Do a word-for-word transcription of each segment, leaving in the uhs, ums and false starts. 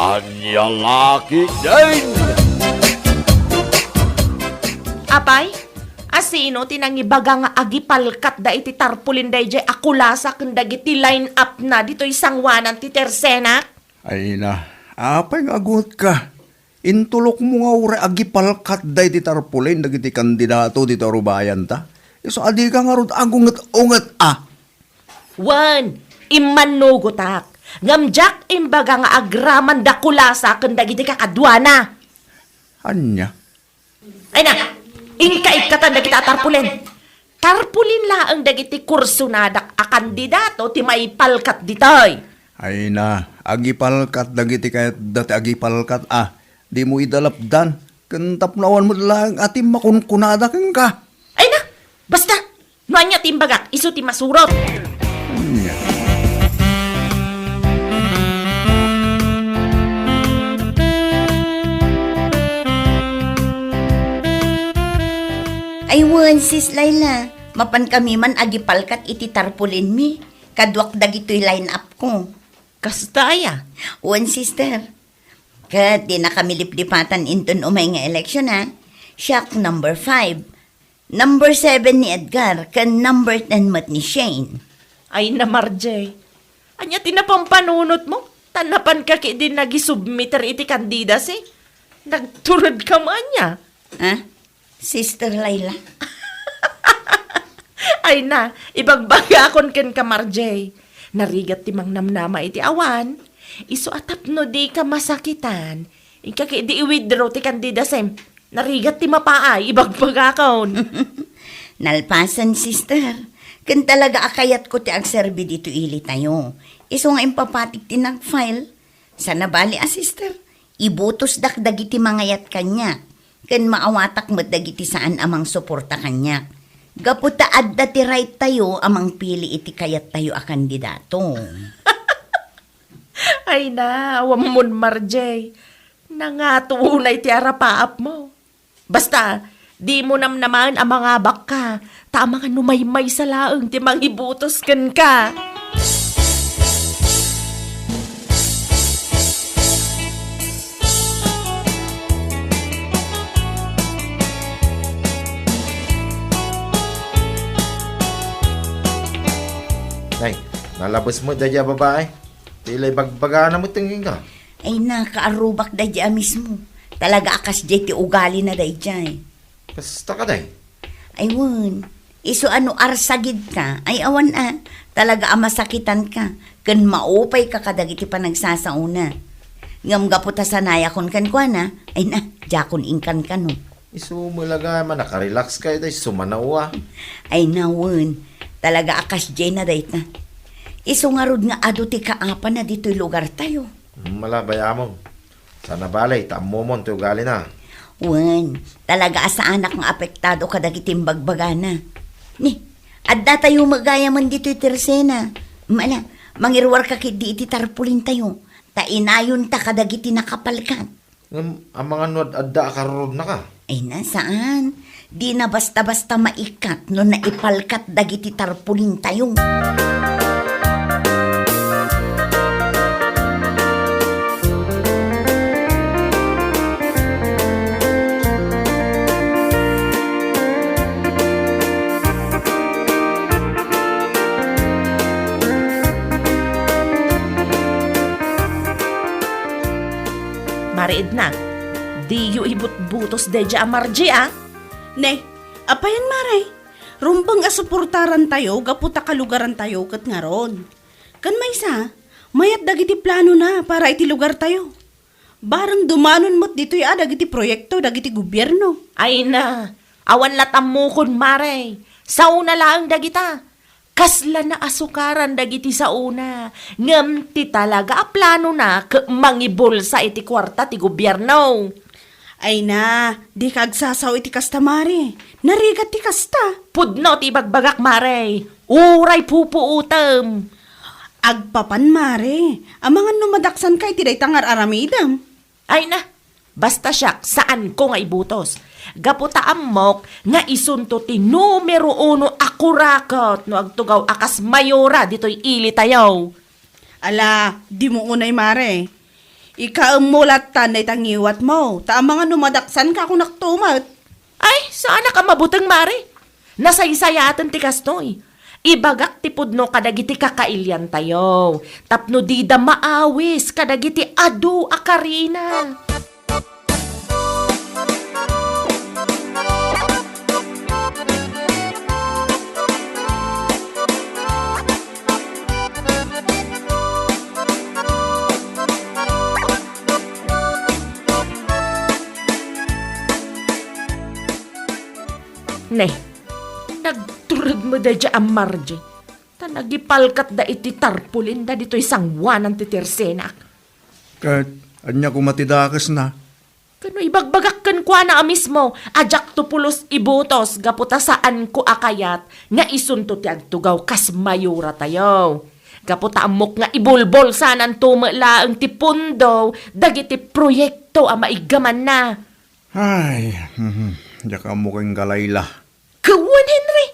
Ania la ketdin? Apay, asino ti nangibaga nga agipalkatda iti tarpulin daydiay a kulasa ken dagiti line-up-na ditoy sangoanan ti Tersenak? Ay na, apay nga agungetka? Intulokmo nga uray agipalkatda iti tarpulin dagiti kandidato ditoy rubayanta. Isu a dika ngarud agunget-unget a. Wen, immannugotak. Ngem diak imbaga nga agramanda kulasa ken dagiti kakaduana. Ania? Ay na, inka ikkatan dagita a tarpulin. Tarpulin laeng dagiti kursonadak a kandidato ti maipalkat ditoy. Ay na, agipalkat dagiti kayatda ti agipalkat a. Dimo ida lapdan. Ken tapno awan met laeng a ti makunkunada kenka. Ay na, basta, no ania ti imbagak, isu ti masurot. Ania? Ay wen, Sis Laila, mapankami man agipalkat iti tarpulinmi. Kaduak dagitoy line-up-ko. Kasta aya? Wen, sister. Ket dinakami liplipatan inton umay nga eleksyon, a. Siak number five. Number seven ni Edgar, ken number ten met ni Shane. Ay na, Marjay. Ania ti napampanunotmo? Ta napanka ketdi nagisubmiter iti candidacy? Nagturedka mo ania? Ha? Sister Laila? Ay na, ibagbagakon kenka, Marjay. Narigat ti mangnamnama iti awan. Isu a tapno dika masakitan, inka ketdi i-withdraw ti candidacym. Narigat ti mapaay, ibagbagakon. Nalpasen, sister. Ken talaga a kayatko ti agserbi ditoy ilitayo. Isu nga impapatik ti nag-file. Saan a bali a, sister, ibutosdak dagiti mangayat kaniak, ken maawatak met dagiti saan a mangsuporta kaniak. Gapu ta adda ti right tayo a mangpili iti kayattayo a kandidato. Ay na, awammon, Marjay. Nangato unay ti arapaapmo. Basta, dimo namnamaen a mangabakka, ta amangan no maymaysa laeng ti mangibutos kenka. Nay, nalabes met daydiay a babai. Ti la ibagbagana met kenka. Ay, nakaarrubak daydiay a mismo. Talaga a kasdiay ti ugalina daydiay. Kasta kadi? Ay, wen. Isu a no arsagidka, ay awan a. Talaga a masakitanka. Ken maupayka kadagiti panagsasaona. Ngem gapu ta sanayakon kenkuana, ay na, diakon inkankano. Isu met la gayam a nakarelaxka ita isu manawa. Ay na wen, talaga a kasdiayna dayta. Isu ngarud nga adu ti kaapana ditoy lugartayo. Mala, bay-amon. Saan a bali, ta ammomon ti ugalina. Wen, talaga a saanak nga apektado kadagiti imbagbagana. Ni, addatayo met gayamen ditoy Tersena. Mala, mangiruarka ketdi iti tarpulintayo, ta inayonta kadagiti nakapalkat. Ngem amangan no ad-adda a karurudnaka? Ay na, saan. Dina basta-basta maikkat no naipalkat dagiti tarpulintayo. Mare Edna, diyo ibutbutos daydiay a Margie, a? Ne, apayen, Mare? Rumbeng a suportarantayo gapu ta kalugarantayo ket ngarud. Ken maysa, mayat dagiti planona para iti lugartayo. Bareng dumanon met ditoy a dagiti proyekto dagiti gobierno. Ay na, awan lat ammokon, Mare. Saona laeng dagita. Kasla naasukaran dagiti saona, ngem ti talaga a planona ket mangibulsa iti kuarta ti gobierno. Ay na, dika agsasao iti kasta, Mare. Narigat ti kasta. Pudno ti ibagbagak, Mare. Uray pupuotem. Agpapan, Mare. Amangan no madaksanka iti dayta nga ar-aramidem. Ay na, basta siak, saanko nga ibutos. Gapu ta ammok nga isunto ti numero uno a kuraket no agtugaw a kas mayora ditoy ilitayo. Ala, dimo unay, Mare. Ikaemmo lattan dayta ngiwatmo, ta amangan no madaksanka a kunakto met. Ay, saanak a mabuteng, Mare. Nasaysayaten ti kastoy. Ibagak ti pudno kadagiti kakailiantayo, tapno dida maawis kadagiti adu a karina. Ne, nagtured met daydiay a Marje, ta nagipalkatda iti tarpulinda ditoy sangoanan ti tersenak. Ket ania koma ti dakesna? Ket no ibagbagak kenkuana a mismo a diakto pulos ibutos gapu ta saanko a kayat nga isunto ti agtugaw kas mayoratayo. Gapu ta ammok nga ibulbulsananto met laeng ti pondo dagiti proyekto a maiggamanna. Ay, mhm, diak ammo ken Galayla. Ket wen, Henry,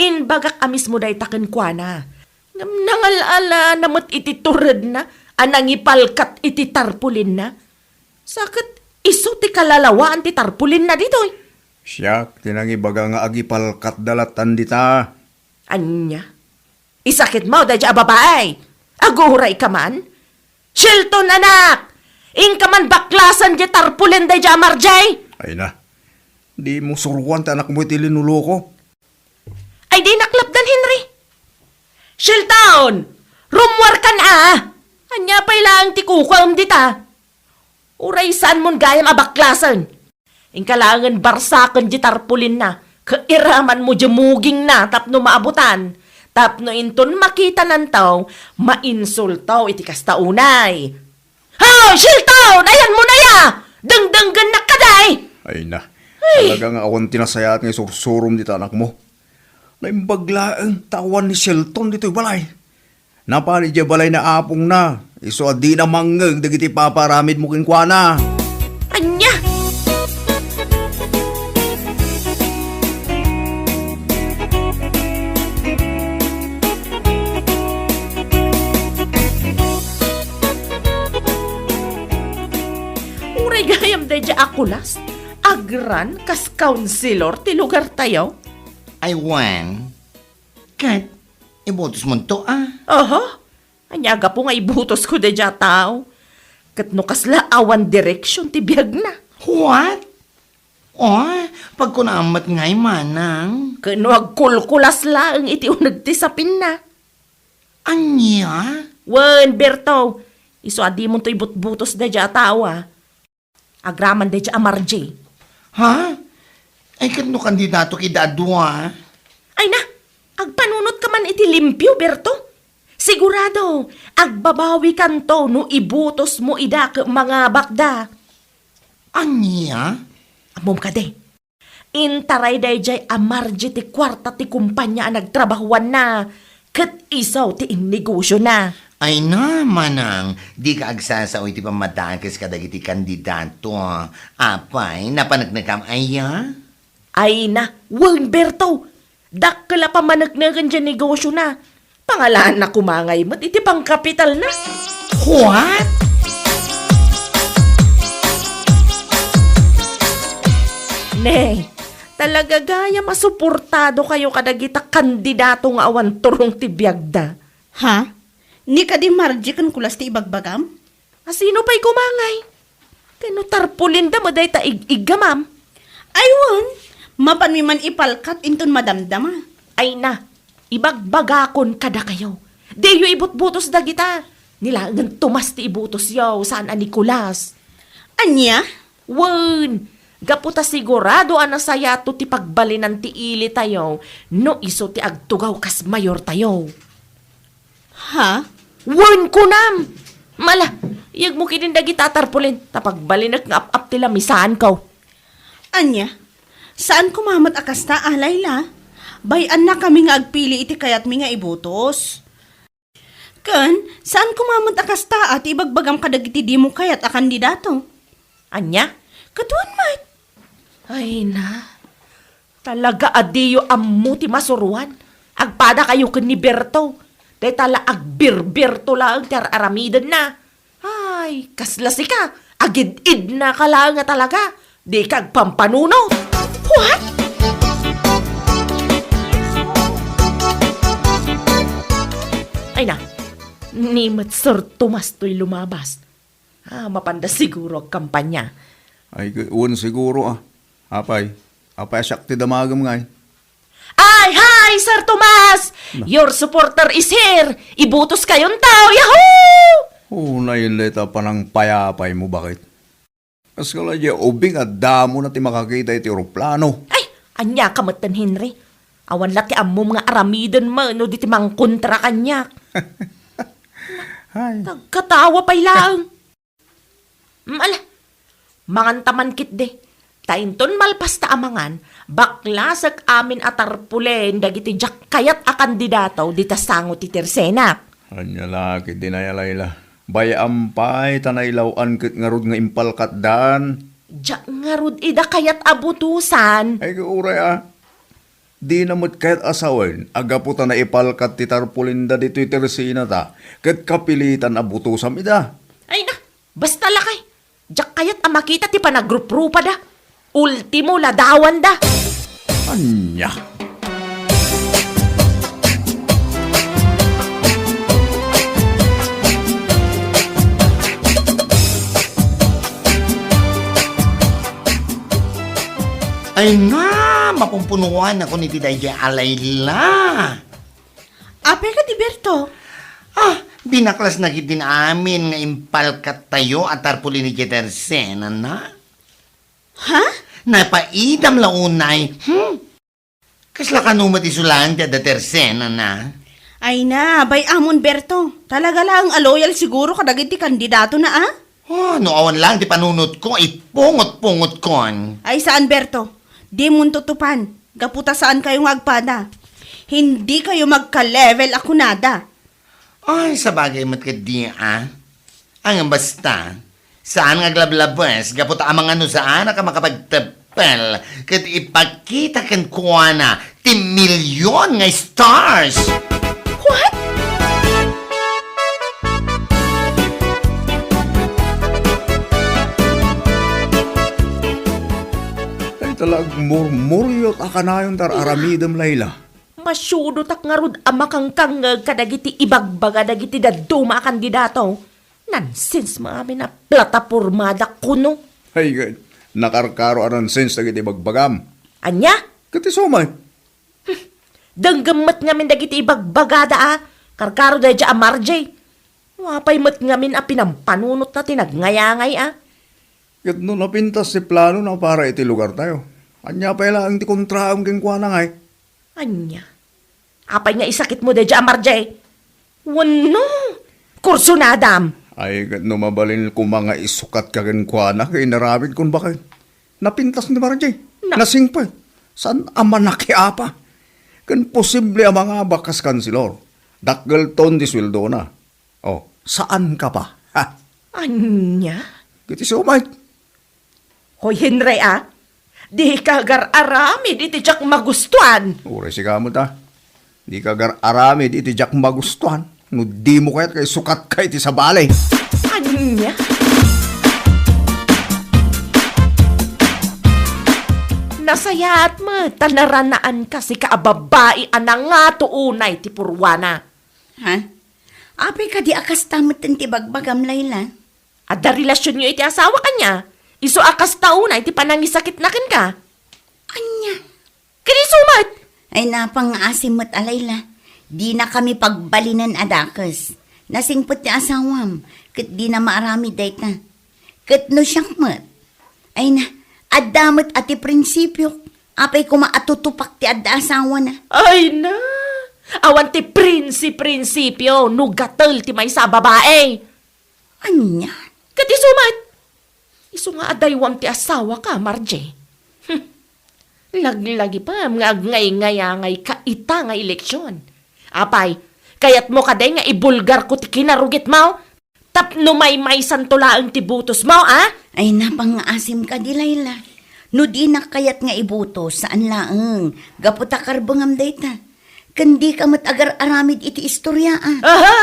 imbagak a mismo dayta kenkuana. Ngem nangal-alana met iti turedna a nangipalkat iti tarpulinna. Sa ket isu ti kalalawaan ti tarpulinna ditoy. Siak ti nangibaga nga agipalkatda lattan dita. Ania? Isakitmo daydiay a babai! Aguray ka man? Shelton, anak! Inka man baklasen diay tarpulin daydiay a Marje! Ay na, dimo suroan ti anakmo iti linuloko. Ay, dinak lapdan, Henry. Shelton! Rummuarkan a! Ania pay laeng ti kukuam dita? Uray saanmon gayam a baklasen. Inka laengen barsaken diay tarpulinna, ket iramanmo diay mugingna tapno maabutan, tapno inton makitananto, mainsulto iti kasta unay. Hoy, Shelton! Ayanmo aya! Dengdenggennak kadi! Ay na, ay, talaga nga awan ti nasayaat nga isursurom dita anakmo. Naimbag laeng ta awan ni Shelton ditoy balay. Napan idiay balay ni apongna, isu a dina mangngeg dagiti ipapaaramidmo kenkuana. Ania? Uray gayam daydiay a kulas, agrun kas councilor ti lugartayo. Ay wen, ket ibutosmonto a? Aha. Ania gapu nga ibutosko daydiay a tao? Ket no kasla awan direksion ti biagna. What? Oh, pagkunaam met ngay, manang. Ket no agkulkulas laeng iti uneg ti sapinna. Ania? Wen, Berto, isu a dimonto ibutbutos daydiay a tao a. Agraman daydiay a Marje. Ha? Ay, ket no kandidato kida a dua? Ay na, agpanunotka man iti limpio, Berto. Sigurado, agbabawikanto no ibutosmo ida ket mangabakda. Ania? Ammom kadi, intaray daydiay a Marje ti kuarta ti kumpania a nagtrabahoanna, ket isu ti innegosiona. Ay na, manang, dika agsasao iti pammadakes kadagiti kandidato. Apay, napaneknekam aya? Ay na, wen, Berto, dakkel a pammanekneken diay negosiona. Pangalaanna koma ngay met iti pangkapitalna. What? Ne, talaga gayam a suportadokayo kadagita kandidato nga awan turong ti biagda. Ha? Ni kadi Marje ken kulas ti ibagbagam? A sino pay koma ngay? Ken no tarpulinda met dayta ig-iggamam? Ay wen, mapanmi man ipalkat inton madamdama. Ay na, ibagbagakon kadakayo. Diyo ibutbutos dagita. Ni laengen Tomas ti ibutosyo, saan a Nicolas. Ania? Wen, gapu ta sigurado a nasayaatto ti pagbalinan ti ilitayo no isu ti agtugaw kas mayortayo. Ha? Wen, kunam! Mala, iyegmo ketdin dagita a tarpulin, ta pagbalinek nga ap-ap ti lamisaanko. Ania? Saan koma met a kasta, a, Laila? Bay-annakami nga agpili iti kayatmi nga ibutos. Ken, saan koma met a kasta a ti ibagbagam kadagiti dimo kayat a kandidato. Ania? Ket wen met. Ay na, talaga a diyo ammo ti masuroan. Agpadakayo ken ni Berto. Dayta la agbirbirto laeng ti ar-aramidenna. Ah, Ay, kasla sika, agid-idna ka laeng nga talaga. Di ka agpampanunot. What? Ay na, ni met Sir Tomas toy lumabas. Ah, mapanda siguro agkampanya. Ay, wen siguro, ah. Apay, apay, siak ti damagem ngay. Ay, hi, Sir Tomas! Na. Your supporter is here! Ibutos kayon taw! Yahoo! Oh, nainlay ta panangpayapay mo, bakit? Kas kala di ubing a damo na ti makakita iti eroplano. Ay, ania ka metten, Henry? Awan la ti ammom nga aramiden mano diti mangkontra kaniak. Ay. Nagkatawa pay laeng. Mm, ala, mangan ta man ketdi. Ta inton malpas ta a mangan, baklasek amin a tarpulin dagiti diak kayat a kandidato dita sango ti tersenak. Ania la ketdi nay a Layla? Bay-am pay ta nailaw-an ket ngarud nga impalkatdan. Diak ngarud ida kayat a butosan. Ay, uray a. Dina met kayat a sawen a gapu ta naipalkat ti tarpulinda ditoy tersenata ket kapilitan a butosam ida. Ay na, basta lakay. Diak kayat a makita ti panagruprupada. Ultimo, ladawanda. Ania? Ay na, mapumpunuan ako ni ti daydiay a Layla. Apay ka ti Berto? Ah, binaklas na ketdin amin nga impalkattayo a tarpulin ni Jefferson, na? Ha? Napaidam la unay. Hmm? Kasla kano met isu laeng ti adda tersenana? Ay na, bay-amon, Berto. Talaga laeng a loyal siguro kadagiti kandidatona, a? Oh, no awan laeng ti panunotko, ipungot-pungotkon. Ay, saan, Berto. Dimon tutupan. Gapu ta saan kayo nga agpada. Hindi kayo magka-level a kunada. Ay, sabagay met ketdi, a. Ngem basta, saan nga aglablabes gapu ta amangan no saanak a makapagteppel ket ipakita kenkuana ti milyon nga stars. What? Dayta la agmurmuryot a kanayon ti ar-aramidem, Layla. Masiudotak ngarud a makangkangngeg kadagiti ibagbaga dagiti dadduma a kandidato. Nonsense met amin a platapormada kuno. Ay, nakarkaro a nonsense dagiti ibagbagam. Ania? Ket isu met. Denggem met ngamin dagiti ibagbagada a karkaro daydiay a Marjay. Apay met ngamin a pinampanunotna ti nagngayaangay a? Ket no napintas ti planona para iti lugartayo, ania pay laeng ti kontraem kenkuana ngay? Ania? Apay nga isakitmo daydiay a Marjay? Wenno, kursunadam? Ay, ket no mabalin koma nga isukatka kenkuana, ket inaramidkon baket. Napintas ni Marjay. Na- Nasingpet. Saan a manakiapa? Ken posible a mangabak kas kanselor. Dakkelton ti sueldona. Oh, saan ka pa? Ha? Ania? Ket isu met. Hoy, Henry, a? Dika agar-aramid iti diak magustuan. Uray sika met, a. Dika agar-aramid iti diak magustuan. No dimo kayat nga isukatka iti sabali. Ania? Nasayaat met ta naranaanka sika a babai a nangato unay ti purwana. Ha? Apay kadi a kasta metten ti bagbagam, Layla? Adda relasionyo iti asawak, ania? Isu a kasta unay ti panangisakitna kenka? Ania? Ken isu met? Ay, napan nga asim met a Layla. Dinakami pagbalinen a dakes. Nasingpet ti asawam, ket dina maaramid dayta. Ket no siak met, ay na, adda met a ti prinsipiok. Apay koma a tutupak ti adda asawana? Ay na, awan ti prinsi-prinsipio no gatel ti maysa a babae. Ania? Ket isu met? Isu nga adaywam ti asawaka, Marjay. Hmm. Laglagipem nga agngayngayangayka ita nga eleksion. Apay, kayatmo kadi nga ibulgarko ti kinarugitmo? Tapno maymaysanto laeng ti butosmo, a? Ay, napan nga asim kadi, Layla. No dinak kayat nga ibutos, saan laeng. Gapu ta karbengam dayta. Ken dika met agar-aramid iti istorya, a? Aha!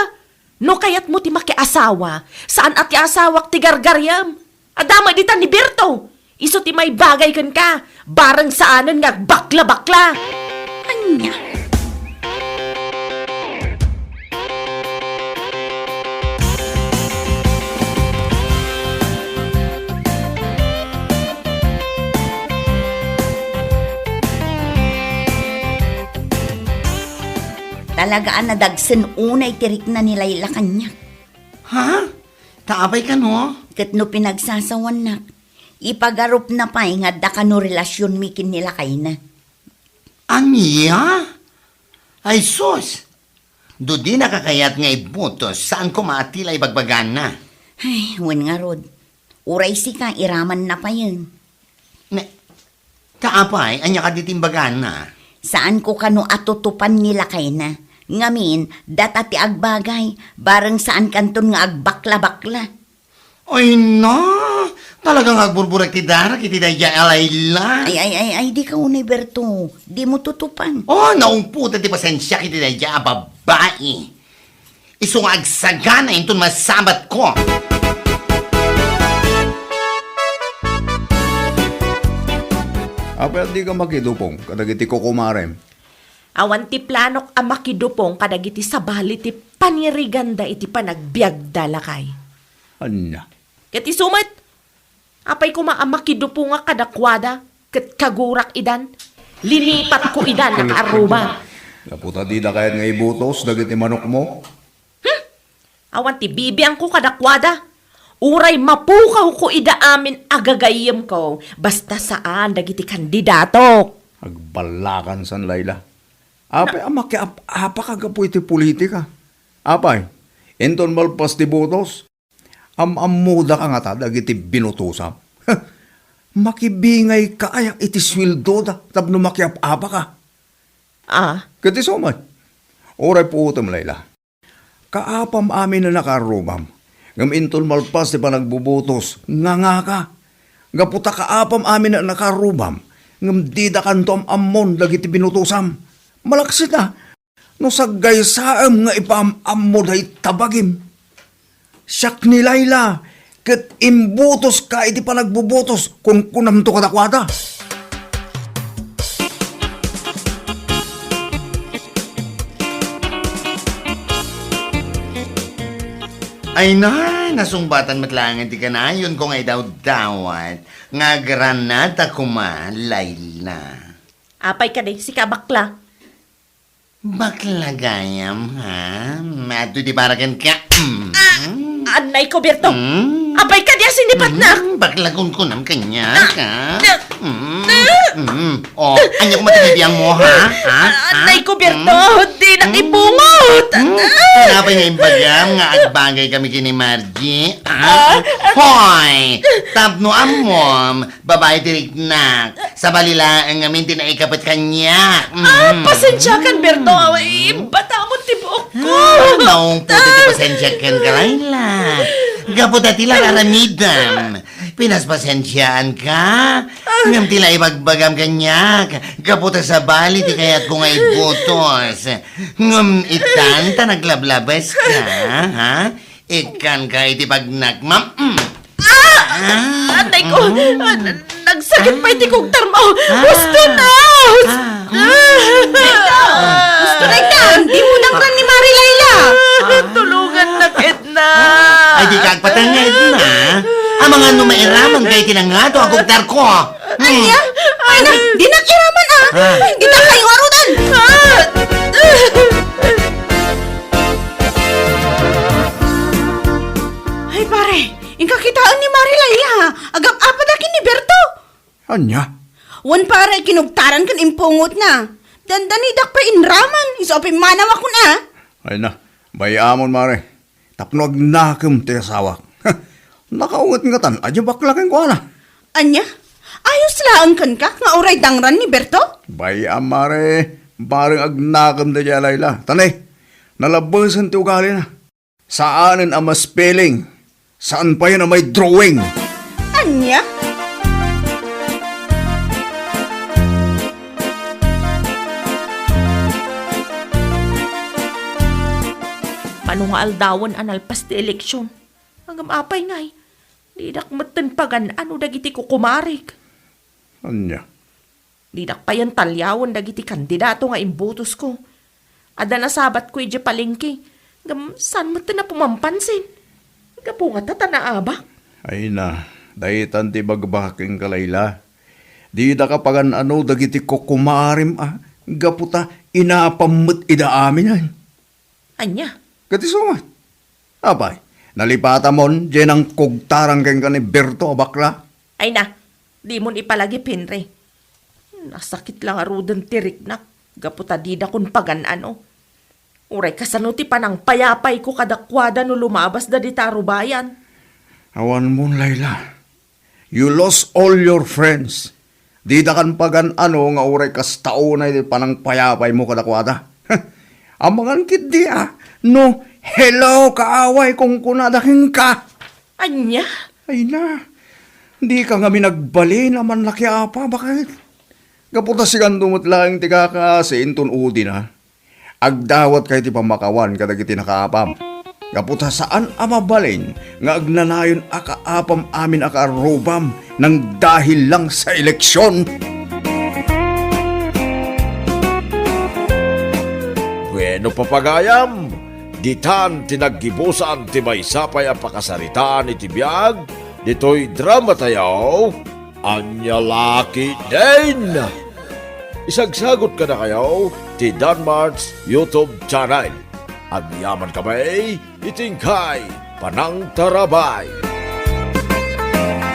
No kayatmo ti makiasawa, saan a ti asawak ti gargariam. Adda met ditan ni Berto. Isu ti maibagay kenka, bareng saanen nga agbakla-bakla. Ania? Talaga a nadagsen unay ti rikna ni Laila kaniak. Ha? Ta apay kano? Ket no pinagsasawannak, ipagarupna pay nga adda kano relasionmi ken ni lakayna. Ania? Ay sus! No dinaka kayat nga ibutos, saan koma a ti la ibagbagana? Ay, wen ngarud. Uray sika, iramanna payen. Ne, ta apay, ania kadi ti imbagana? Saanko kano a tutupan ni lakayna. Ngamin, data ti agbagay, bareng saankanton nga agbakla-bakla. Ay na! Talaga nga agburburek ti darak iti daydiay a Laila. Ay, ay, ay, ay, dika unay, Berto. Dimo tutupan. Oh, naungputan ti pasensiak iti daydiay a babai. Isu nga agsagana inton masabatko. Apay a dika makidupong kadagiti kukumarem? Awan ti planok a makidupong kadagiti sabali ti paniriganda iti panagbiagda, lakay. Ania? Ket isu met, apay koma a makidupongak kadakuada ket kagurak idan? Linipatko idan a kaarrubam. Gapu ta dida kayat nga ibutos dagiti manokmo? Hmm? Awan ti bibiangko kadakuada. Uray mapukawko ida amin a gagayyemko, basta saan dagiti kandidatok. Agballakansan, Laila. Apay a makiap-apaka gapu iti politika? Apay, inton malpas ti butos, am-ammodaka ngata dagiti binutosam? Makibingayka aya iti sueldoda tapno makiap-apaka? Ah. Ket isu met, uray puotem, Laila. Kaapam amin a nakaarrubam, ngem inton malpas ti panagbubutos, ngangaka. Gapu ta kaapam amin a nakaarrubam, ngem didakanto am-ammon dagiti binutosam. Malaksid a, no saggaysaem nga ipaam-ammo dayta bagim. Siak ni Laila, ket imbutoska iti panagbubutos, kunkunamto kadakuada. Ay na, nasungbatan met laengen ti kanayonko nga idawdawat nga agranata koma, Laila. Apay kadi, sika bakla? Bakla gayam, ha? Maadto ti para kenka. Mm. Ah, anay ko, Berto. Mm. Apay kadi a sinipatnak? Mm, bakla kunkunam kaniak, ha? Ah, ah. Mm, mm. Oh, ania koma ti bibiangmo, ha? Ha? Ah, anay ko, Berto. Ha? Dinak ipungot. Mm. Apay nga imbagam nga agbagay kami ken ni Margie, ha? Ah. Hoy! Tapno ammom, babai ti riknak. Sabali laeng ngamin ti naikapet kaniak. Ah, mm. Pasensiakan, Berto. Ay, ibatamon ti buokko. Ah, naungpot iti pasensiakan ka, Laila. Gapu ta ti la aramidem. Pinaspasensiaanka. Ngem ti la ibagbagam kaniak. Gapu ta sabali ti kayatko nga ibutos. Ngem itan ta naglablabeska, ha? Ikkanka iti pagnakmam. Mm. Ah! Ah! Anay ko! Mm. Ah, n-, nagsakit pay ti kugtarmo! Ah! Husto na! Hus-, ah! Mm. Ah! Husto na ita! Dimo dangran ni Mari Laila! Ah! Tulongannak, Edna! Ay, dika agpatay nga, Edna. Amangan no mairamanka iti nangato a kugtarko. Ania? Ay na, dinak iraman, ah. Ah. Ay, ditak kayo arudan. Ah. Ay, pare, inka kitaen ni Mari Laila, ah. Agap-apada ken ni Berto. Ania? Wen, pare, kinugtaran ken impungotna. Dandanidak pay inraman, isu a pimmanawakon, ah. Ay na, bay-amon, mare. Tapno agnakem ti asawak. Nakaunget ngatan a diay bakla kenkuana. Ania? Ayos laeng kenka nga uray dangran ni Berto? Bay-am, mare, bareng agnakem daydiay a Laila. Ta ne, nalabesen ti ugalina. Saanen a ma-spelling, saan payen a mai-drawing. Ania? Napano nga aldawen a nalpas ti eleksyon. Ngem apay ngay, didak metten pagan-ano dagiti kukumarik. Ania? Didak payen taliawen dagiti kandidato nga imbotosko. Adda nasabatko idiay palengke, ngem saan met ti napumampansin. Gapu ngata ta naabak. Ay na, daytan ti ibagbaga kenka, Layla. Didaka pagan-ano dagiti kukumarim a, gapu ta inapam met ida amin, ay. Ania? Ket isu met. Apay, nalipatamon diay nangkugtarang kenka ni Berto a bakla? Ay na, dimon ipalagip, Henry. Nasakit la ngaruden ti riknak gapu ta didakon pagan-ano. Uray kasano ti panangpayapayko kadakuada no lumabasda dita a rubayan? Awanmon, Layla. You lost all your friends. Didakan pagan-ano nga uray kasta unay ti panangpayapaymo kadakuada. Amangan ketdi a no "Hello, kaaway," kunkunada kenka. Ania? Ay na, dika ngamin agbalin a mannakiapa, baket? Gapu ta sikanto met laeng ti kakaasi inton udina. Agdawatka iti pammakawan kadagiti nakaapam. Gapu ta saan a mabalin nga agnanayon a kaapam amin a kaarrubam nang dahil lang sa eleksyon. Bueno, papagayam, ditan ti naggibusan ti maysa pay a pakasaritaan iti biag ditoy drama tayo. Ania la ketdin? Isagsagot kadakayo ti Danmart's YouTube channel. Agyaman kami iti inkay panangtarabay.